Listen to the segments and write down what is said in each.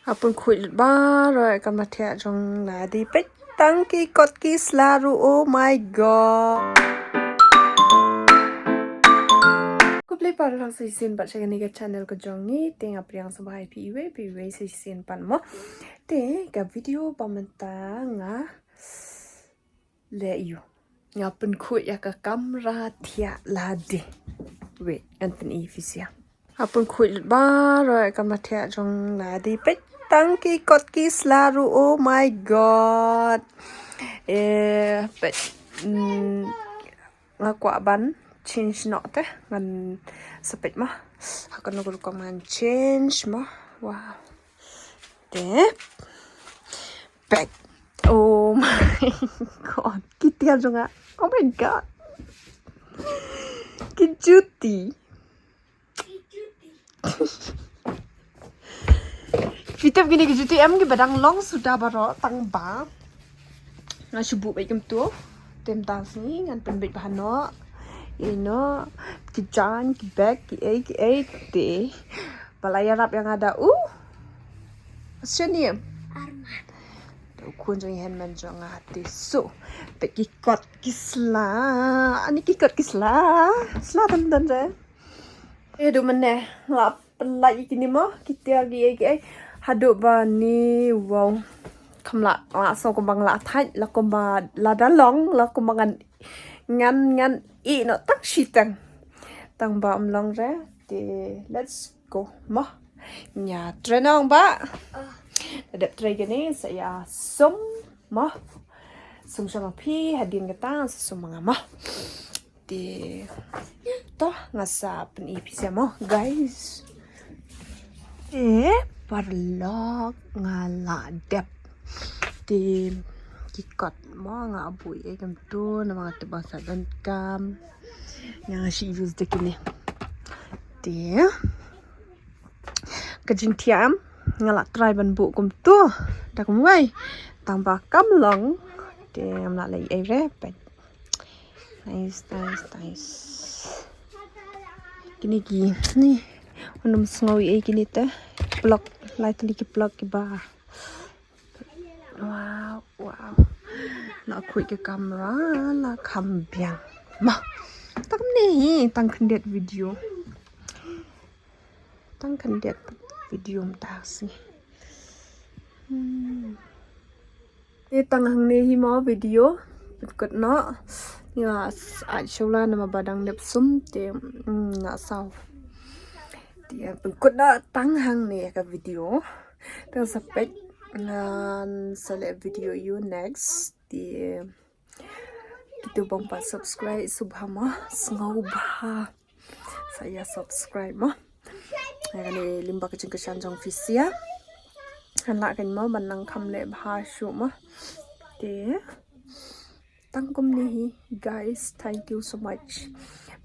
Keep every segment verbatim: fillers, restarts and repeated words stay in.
Apun khuid lut baroh ka mathiah jong la dei, peit tang ki kot ki sla ruh, oh my god. Khublei para lang sa shisien pat sha kane ka channel ka jong ngi, te nga pdiang sngewbha ïa phi iwei pa iwei sa shisien pat mo. Te ka video ba mynta nga leh ïa u, nga pynkhuid ïa ka kamra thiah la dei. Wait, ngan pyni phi sha. Nga pynkhuid lut baroh ka kamra thiah jong la dei, peit tang ki kot ki sla ruh, oh my god. Eh, peit, mm, nga kwah ban change noh te, ngan sa peit mo ha kano ka rukom ngan change mo. Wow. Te peit. Oh my god. Ki tiar jong nga. Oh my god. Ki juti. Phi tip kine ki juti em kiba dang long suda baroh, tang ba nga shu buh beit kumtu. Te mynta sngi ngan pynbeit bha noh. Ïa noh, ki jaiñ, ki bag, ki ei ki ei te. Ba la ïarap ïa nga da u, what's your name? Arman. Da u khun jong i hynmen jong nga te. So peit ki kot ki sla. Ani ki kot ki sla. Sla tam tam re. Eh, haduh mynne nga la pynlait ïa kine mo, ki tiar ki ei ki ei. Haduh ba ni, wow. Kam lah, nga sngew kumba nga la thait, la kumba lada long, la kumba ngan, ngan, ngan ïeh noh tang shiteng. Tang ba ym long re, te let's go mo. Ïa trei noh ba. Da dep trei kane sa ïa sum mo. Sum sha ma phi, hadien kata sa sum ma nga mo. Te to nga sa pyni phi sha mo guys. Te paralok nga la dep. Te ki kot mo nga buh ïa kumtu namar nga tip ba sa donkam. Nga shu use da kine. Te ka jingthiah nga la try ban buh kumtu da kumwei, tang ba kam long. Te ngam lah leh ei re peit. Nice, nice, nice. Kine ki ni, ngam sngew ei kine te. Plug, lai tylli ki plug kiba. Wow, wow. La khuid ka kamra, la kham biang. Ma, tang ne hi, tang khyndiat video. Tang khyndiat video mynta sngi. Hmm. Te tang hangne hi mo video. Pynkut noh. Nga s-, ai shuwa namar ba dang dep sum te, mm, nga saw. Te pynkut noh tang hangne ka video. Tang sa peit ngan sa leh video ïa u next. Te kito bym pat subscribe sngewbha mo, sngewbha sa ïa subscribe mo. Ïa kane lyngba ka jingkyrshan jong phi sha. Ngan lah kein mo ban nang kham leh bha shuh mo. Te tang kumne hi guys, thank you so much.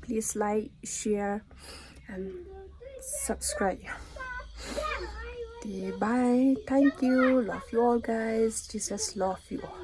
Please like, share and subscribe. Te bye. Thank you. Love you all guys. Jesus love you all.